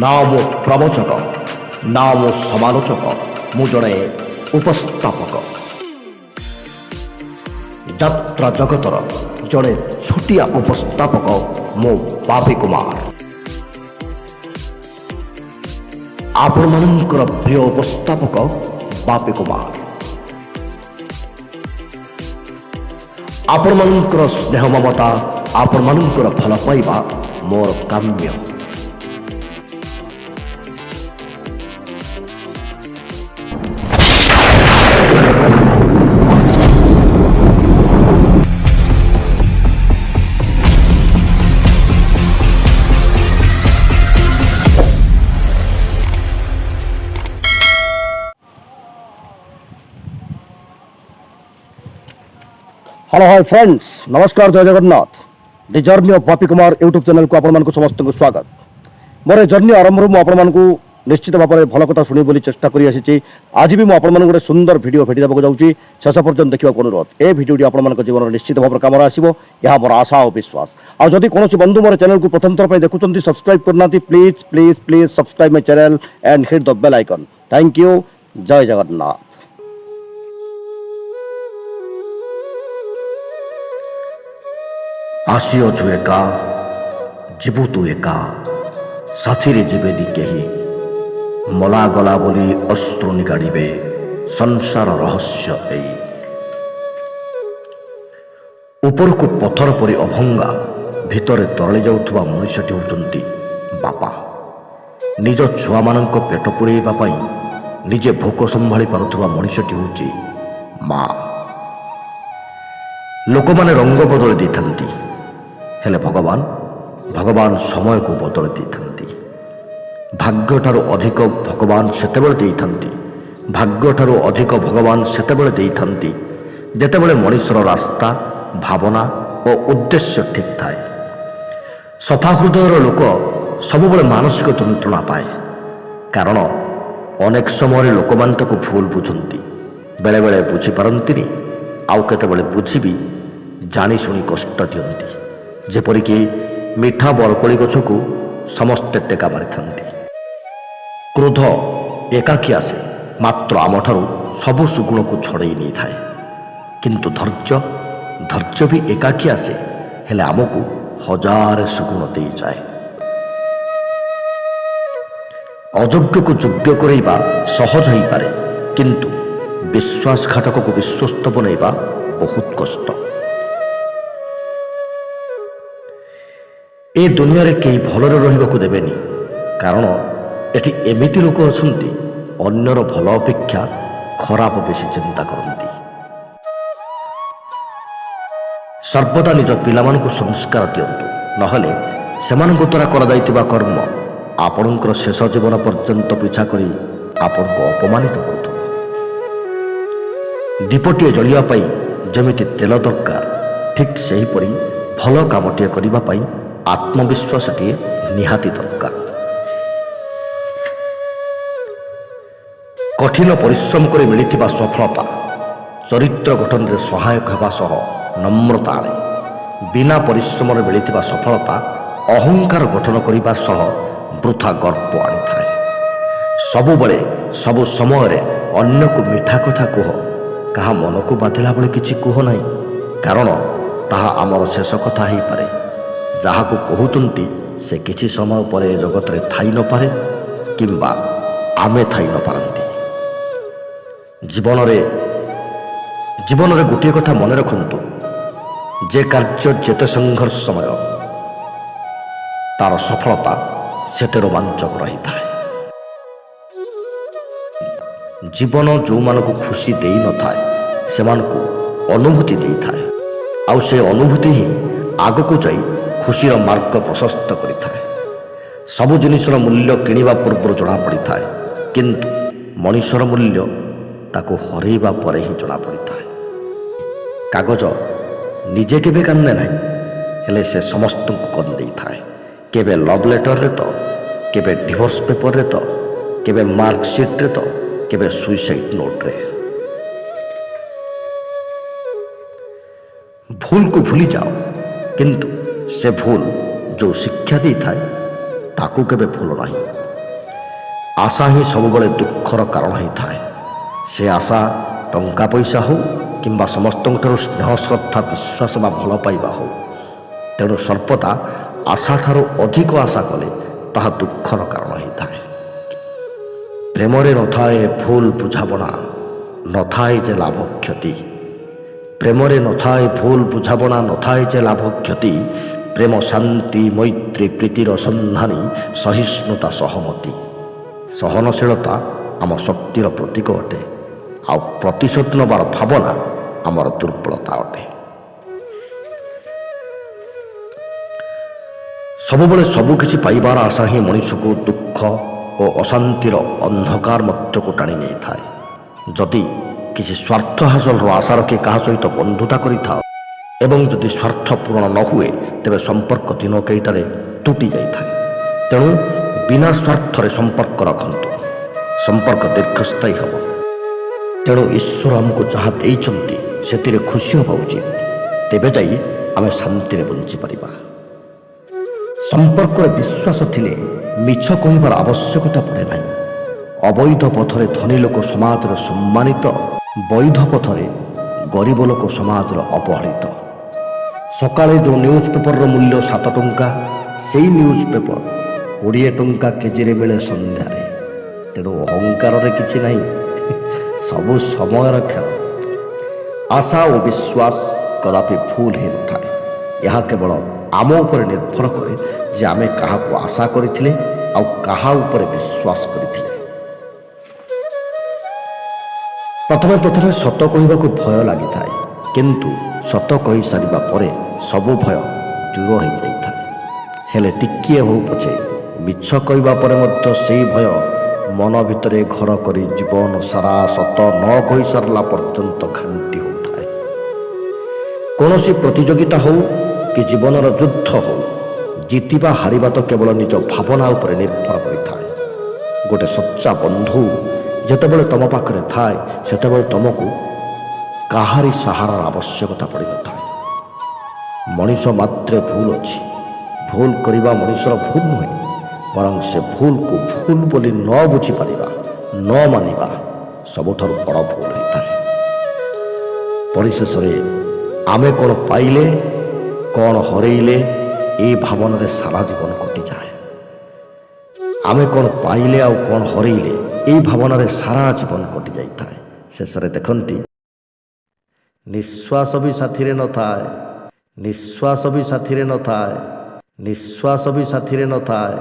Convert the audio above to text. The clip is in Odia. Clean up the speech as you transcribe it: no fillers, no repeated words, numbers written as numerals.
ନା ମୁଁ ପ୍ରବଚକ, ନା ମୁଁ ସମାଲୋଚକ, ମୁଁ ଜଣେ ଉପସ୍ଥାପକ। ଯାତ୍ରା ଜଗତର ଜଣେ ଛୋଟିଆ ଉପସ୍ଥାପକ ମୁଁ ବାପି କୁମାର। ଆପଣମାନଙ୍କର ପ୍ରିୟ ଉପସ୍ଥାପକ ବାପି କୁମାର। ଆପଣମାନଙ୍କର ସ୍ନେହ ମମତା, ଆପଣମାନଙ୍କର ଭଲ ପାଇବା ମୋର କାମ୍ୟ। ହ୍ୟାଲୋ, ହାଇ ଫ୍ରେଣ୍ଡସ୍, ନମସ୍କାର, ଜୟ Jagannath. The journey of Bapi Kumar YouTube ଚ୍ୟାନେଲକୁ ଆପଣମାନଙ୍କୁ ସମସ୍ତଙ୍କୁ ସ୍ୱାଗତ। ମୋର ଏ ଜର୍ଣ୍ଣି ଆରମ୍ଭରୁ ମୁଁ ଆପଣମାନଙ୍କୁ ନିଶ୍ଚିତ ଭାବରେ ଭଲ କଥା ଶୁଣିବି ବୋଲି ଚେଷ୍ଟା କରି ଆସିଛି। ଆଜି ବି ମୁଁ ଆପଣମାନଙ୍କୁ ଗୋଟେ ସୁନ୍ଦର ଭିଡ଼ିଓ ଭେଟି ଦେବାକୁ ଯାଉଛି। ଶେଷ ପର୍ଯ୍ୟନ୍ତ ଦେଖିବାକୁ ଅନୁରୋଧ। ଏ ଭିଡ଼ିଓଟି ଆପଣମାନଙ୍କ ଜୀବନରେ ନିଶ୍ଚିତ ଭାବରେ କାମରେ ଆସିବ, ଏହା ମୋର ଆଶା ଓ ବିଶ୍ୱାସ। ଆଉ ଯଦି କୌଣସି ବନ୍ଧୁ ମୋର ଚ୍ୟାନେଲକୁ ପ୍ରଥମ ଥର ପାଇଁ ଦେଖୁଛନ୍ତି, ସବସ୍କ୍ରାଇବ୍ କରିନାହାନ୍ତି, please, please, please subscribe my channel and hit the bell icon. Thank you. Jay Jagannath. ଆସିଅଛୁ ଏକା, ଯିବୁ ତୁ ଏକା, ସାଥିରେ ଯିବେନି କେହି। ମଲା ଗଲା ବୋଲି ଅଶ୍ରୁ ନିଗାଡ଼ିବେ, ସଂସାର ରହସ୍ୟ ଏଇ। ଉପରକୁ ପଥର ପରି ଅଭଙ୍ଗା, ଭିତରେ ତରଳି ଯାଉଥିବା ମଣିଷଟି ହେଉଛନ୍ତି ବାପା। ନିଜ ଛୁଆମାନଙ୍କ ପେଟ ପୂରେଇବା ପାଇଁ ନିଜେ ଭୋକ ସମ୍ଭାଳି ପାରୁଥିବା ମଣିଷଟି ହେଉଛି ମା। ଲୋକମାନେ ରଙ୍ଗ ବଦଳି ଦେଇଥାନ୍ତି, ହେଲେ ଭଗବାନ ସମୟକୁ ବଦଳି ଦେଇଥାନ୍ତି। ଭାଗ୍ୟଠାରୁ ଅଧିକ ଭଗବାନ ସେତେବେଳେ ଦେଇଥାନ୍ତି, ଭାଗ୍ୟଠାରୁ ଅଧିକ ଭଗବାନ ସେତେବେଳେ ଦେଇଥାନ୍ତି, ଯେତେବେଳେ ମଣିଷର ରାସ୍ତା, ଭାବନା ଓ ଉଦ୍ଦେଶ୍ୟ ଠିକ୍ ଥାଏ। ସଫା ହୃଦୟର ଲୋକ ସବୁବେଳେ ମାନସିକ ଯନ୍ତ୍ରଣା ପାଏ, କାରଣ ଅନେକ ସମୟରେ ଲୋକମାନେ ତାକୁ ଭୁଲ ବୁଝନ୍ତି। ବେଳେବେଳେ ବୁଝିପାରନ୍ତିନି, ଆଉ କେତେବେଳେ ବୁଝିବି ଜାଣିଶୁଣି କଷ୍ଟ ଦିଅନ୍ତି, ଯେପରିକି ମିଠା ବରକୋଳି ଗଛକୁ ସମସ୍ତେ ଟେକା ମାରିଥାନ୍ତି। କ୍ରୋଧ ଏକାକୀ ଆସେ, ମାତ୍ର ଆମଠାରୁ ସବୁ ସୁଗୁଣକୁ ଛଡ଼େଇ ନେଇଥାଏ। କିନ୍ତୁ ଧୈର୍ଯ୍ୟ ବି ଏକାକୀ ଆସେ, ହେଲେ ଆମକୁ ହଜାରେ ସୁଗୁଣ ଦେଇଯାଏ। ଅଯୋଗ୍ୟକୁ ଯୋଗ୍ୟ କରାଇବା ସହଜ ହୋଇପାରେ, କିନ୍ତୁ ବିଶ୍ୱାସଘାତକକୁ ବିଶ୍ୱସ୍ତ ବନାଇବା ବହୁତ କଷ୍ଟ। ଏ ଦୁନିଆରେ କେହି ଭଲରେ ରହିବାକୁ ଦେବେନି, କାରଣ ଏଠି ଏମିତି ଲୋକ ଅଛନ୍ତି, ଅନ୍ୟର ଭଲ ଅପେକ୍ଷା ଖରାପ ବେଶୀ ଚିନ୍ତା କରନ୍ତି। ସର୍ବଦା ନିଜ ପିଲାମାନଙ୍କୁ ସଂସ୍କାର ଦିଅନ୍ତୁ, ନହେଲେ ସେମାନଙ୍କ ଦ୍ୱାରା କରାଯାଇଥିବା କର୍ମ ଆପଣଙ୍କର ଶେଷ ଜୀବନ ପର୍ଯ୍ୟନ୍ତ ପିଛା କରି ଆପଣଙ୍କୁ ଅପମାନିତ କରୁଥିବ। ଦୀପଟିଏ ଜଳିବା ପାଇଁ ଯେମିତି ତେଲ ଦରକାର, ଠିକ୍ ସେହିପରି ଭଲ କାମଟିଏ କରିବା ପାଇଁ ଆତ୍ମବିଶ୍ୱାସଟିଏ ନିହାତି ଦରକାର। କଠିନ ପରିଶ୍ରମ କରି ମିଳିଥିବା ସଫଳତା ଚରିତ୍ର ଗଠନରେ ସହାୟକ ହେବା ସହ ନମ୍ରତା ଆଣେ। ବିନା ପରିଶ୍ରମରେ ମିଳିଥିବା ସଫଳତା ଅହଙ୍କାର ଗଠନ କରିବା ସହ ବୃଥା ଗର୍ବ ଆଣିଥାଏ। ସବୁବେଳେ, ସବୁ ସମୟରେ ଅନ୍ୟକୁ ମିଠା କଥା କୁହ, କାହା ମନକୁ ବାଧିଲା ଭଳି କିଛି କୁହ ନାହିଁ, କାରଣ ତାହା ଆମର ଶେଷ କଥା ହେଇପାରେ। ଯାହାକୁ କହୁଛନ୍ତି ସେ କିଛି ସମୟ ପରେ ଏ ଜଗତରେ ଥାଇ ନପାରେ କିମ୍ବା ଆମେ ଥାଇ ନପାରନ୍ତି। ଜୀବନରେ ଗୋଟିଏ କଥା ମନେ ରଖନ୍ତୁ, ଯେ କାର୍ଯ୍ୟ ଯେତେ ସଂଘର୍ଷମୟ, ତାର ସଫଳତା ସେତେ ରୋମାଞ୍ଚକ ରହିଥାଏ। ଜୀବନ ଯେଉଁମାନଙ୍କୁ ଖୁସି ଦେଇନଥାଏ, ସେମାନଙ୍କୁ ଅନୁଭୂତି ଦେଇଥାଏ, ଆଉ ସେ ଅନୁଭୂତି ହିଁ ଆଗକୁ ଯାଇ ଖୁସିର ମାର୍ଗ ପ୍ରଶସ୍ତ କରିଥାଏ। ସବୁ ଜିନିଷର ମୂଲ୍ୟ କିଣିବା ପୂର୍ବରୁ ଜଣାପଡ଼ିଥାଏ, କିନ୍ତୁ ମଣିଷର ମୂଲ୍ୟ ତାକୁ ହରେଇବା ପରେ ହିଁ ଜଣାପଡ଼ିଥାଏ। କାଗଜ ନିଜେ କେବେ କାନ୍ଦେ ନାହିଁ, ହେଲେ ସେ ସମସ୍ତଙ୍କୁ କନ୍ଦେଇଥାଏ। କେବେ ଲଭ୍ ଲେଟରରେ ତ କେବେ ଡିଭୋର୍ସ ପେପରରେ ତ କେବେ ମାର୍କସିଟ୍ରେ ତ କେବେ ସୁଇସାଇଡ୍ ନୋଟ୍ରେ। ଭୁଲକୁ ଭୁଲିଯାଅ, କିନ୍ତୁ ସେ ଭୁଲ ଯେଉଁ ଶିକ୍ଷା ଦେଇଥାଏ ତାକୁ କେବେ ଭୁଲ ନାହିଁ। ଆଶା ହିଁ ସବୁବେଳେ ଦୁଃଖର କାରଣ ହୋଇଥାଏ। ସେ ଆଶା ଟଙ୍କା ପଇସା ହେଉ କିମ୍ବା ସମସ୍ତଙ୍କଠାରୁ ସ୍ନେହ, ଶ୍ରଦ୍ଧା, ବିଶ୍ୱାସ ବା ଭଲ ପାଇବା ହେଉ। ତେଣୁ ସର୍ବଦା ଆଶାଠାରୁ ଅଧିକ ଆଶା କଲେ ତାହା ଦୁଃଖର କାରଣ ହୋଇଥାଏ। ପ୍ରେମରେ ନଥାଏ ଭୁଲ ବୁଝାମଣା, ନଥାଏ ଯେ ଲାଭ କ୍ଷତି। ପ୍ରେମରେ ନଥାଏ ଭୁଲ ବୁଝାମଣା, ନଥାଏ ଯେ ଲାଭ କ୍ଷତି। ପ୍ରେମ ଶାନ୍ତି, ମୈତ୍ରୀ, ପ୍ରୀତିର ସନ୍ଧାନୀ, ସହିଷ୍ଣୁତା, ସହମତି। ସହନଶୀଳତା ଆମ ଶକ୍ତିର ପ୍ରତୀକ ଅଟେ, ଆଉ ପ୍ରତିଶୋଧ ନେବାର ଭାବନା ଆମର ଦୁର୍ବଳତା ଅଟେ। ସବୁବେଳେ ସବୁକିଛି ପାଇବାର ଆଶା ହିଁ ମଣିଷକୁ ଦୁଃଖ ଓ ଅଶାନ୍ତିର ଅନ୍ଧକାର ମଧ୍ୟକୁ ଟାଣି ନେଇଥାଏ। ଯଦି କିଛି ସ୍ୱାର୍ଥ ହାସଲର ଆଶା ରଖି କାହା ସହିତ ବନ୍ଧୁତା କରିଥାଅ ଏବଂ ଯଦି ସ୍ୱାର୍ଥ ପୂରଣ ନ ହୁଏ, ତେବେ ସମ୍ପର୍କ ଦିନ କେଇଟାରେ ତୁଟି ଯାଇଥାଏ। ତେଣୁ ବିନା ସ୍ୱାର୍ଥରେ ସମ୍ପର୍କ ରଖନ୍ତୁ, ସମ୍ପର୍କ ଦୀର୍ଘସ୍ଥାୟୀ ହେବ। ତେଣୁ ଈଶ୍ୱର ଆମକୁ ଯାହା ଦେଇଛନ୍ତି, ସେଥିରେ ଖୁସି ହେବା ଉଚିତ। ତେବେ ଯାଇ ଆମେ ଶାନ୍ତିରେ ବଞ୍ଚିପାରିବା। ସମ୍ପର୍କରେ ବିଶ୍ୱାସ ଥିଲେ ମିଛ କହିବାର ଆବଶ୍ୟକତା ପଡ଼େ ନାହିଁ। ଅବୈଧ ପଥରେ ଧନୀ ଲୋକ ସମାଜରେ ସମ୍ମାନିତ, ବୈଧ ପଥରେ ଗରିବ ଲୋକ ସମାଜର ଅବହେଳିତ। ସକାଳେ ଯେଉଁ ନ୍ୟୁଜ୍ ପେପରର ମୂଲ୍ୟ 7 ଟଙ୍କା, ସେଇ ନ୍ୟୁଜ୍ ପେପର 20 ଟଙ୍କା କେଜିରେ ମିଳେ ସନ୍ଧ୍ୟାରେ। ତେଣୁ ଅହଙ୍କାରରେ କିଛି ନାହିଁ, ସବୁ ସମୟର ଖେଳ। ଆଶା ଓ ବିଶ୍ୱାସ କଦାପି ଭୁଲ ହୋଇନଥାଏ। ଏହା କେବଳ ଆମ ଉପରେ ନିର୍ଭର କରେ ଯେ ଆମେ କାହାକୁ ଆଶା କରିଥିଲେ ଆଉ କାହା ଉପରେ ବିଶ୍ୱାସ କରିଥିଲେ। ପ୍ରଥମେ ପ୍ରଥମେ ସତ କହିବାକୁ ଭୟ ଲାଗିଥାଏ, କିନ୍ତୁ ସତ କହିସାରିବା ପରେ ସବୁ ଭୟ ଦୂର ହୋଇଯାଇଥାଏ। ହେଲେ ଟିକିଏ ହେଉ ପଛେ ମିଛ କହିବା ପରେ ମଧ୍ୟ ସେଇ ଭୟ ମନ ଭିତରେ ଘର କରି ଜୀବନ ସାରା ସତ ନ କହିସାରିଲା ପର୍ଯ୍ୟନ୍ତ ଘାଣ୍ଟି ହେଉଥାଏ। କୌଣସି ପ୍ରତିଯୋଗିତା ହେଉ କି ଜୀବନର ଯୁଦ୍ଧ ହେଉ, ଜିତିବା ହାରିବା ତ କେବଳ ନିଜ ଭାବନା ଉପରେ ନିର୍ଭର କରିଥାଏ। ଗୋଟେ ସଚ୍ଚା ବନ୍ଧୁ ଯେତେବେଳେ ତମ ପାଖରେ ଥାଏ, ସେତେବେଳେ ତମକୁ କାହାରି ସାହାରାର ଆବଶ୍ୟକତା ପଡ଼ିନଥାଏ। ମଣିଷ ମାତ୍ରେ ଭୁଲ ଅଛି। ଭୁଲ କରିବା ମଣିଷର ଭୁଲ ନୁହେଁ, ବରଂ ସେ ଭୁଲକୁ ଭୁଲ ବୋଲି ନ ବୁଝିପାରିବା, ନ ମାନିବା ସବୁଠାରୁ ବଡ଼ ଭୁଲ ହୋଇଥାଏ। ପରିଶେଷରେ ଆମେ କ'ଣ ପାଇଲେ, କ'ଣ ହରେଇଲେ, ଏଇ ଭାବନାରେ ସାରା ଜୀବନ କଟିଯାଏ। ଆମେ କ'ଣ ପାଇଲେ ଆଉ କ'ଣ ହରେଇଲେ, ଏଇ ଭାବନାରେ ସାରା ଜୀବନ କଟିଯାଇଥାଏ। ଶେଷରେ ଦେଖନ୍ତି, ନିଶ୍ୱାସ ବି ସାଥିରେ ନଥାଏ, ନିଶ୍ୱାସ ବି ସାଥିରେ ନଥାଏ, ନିଶ୍ୱାସ ବି ସାଥିରେ ନଥାଏ।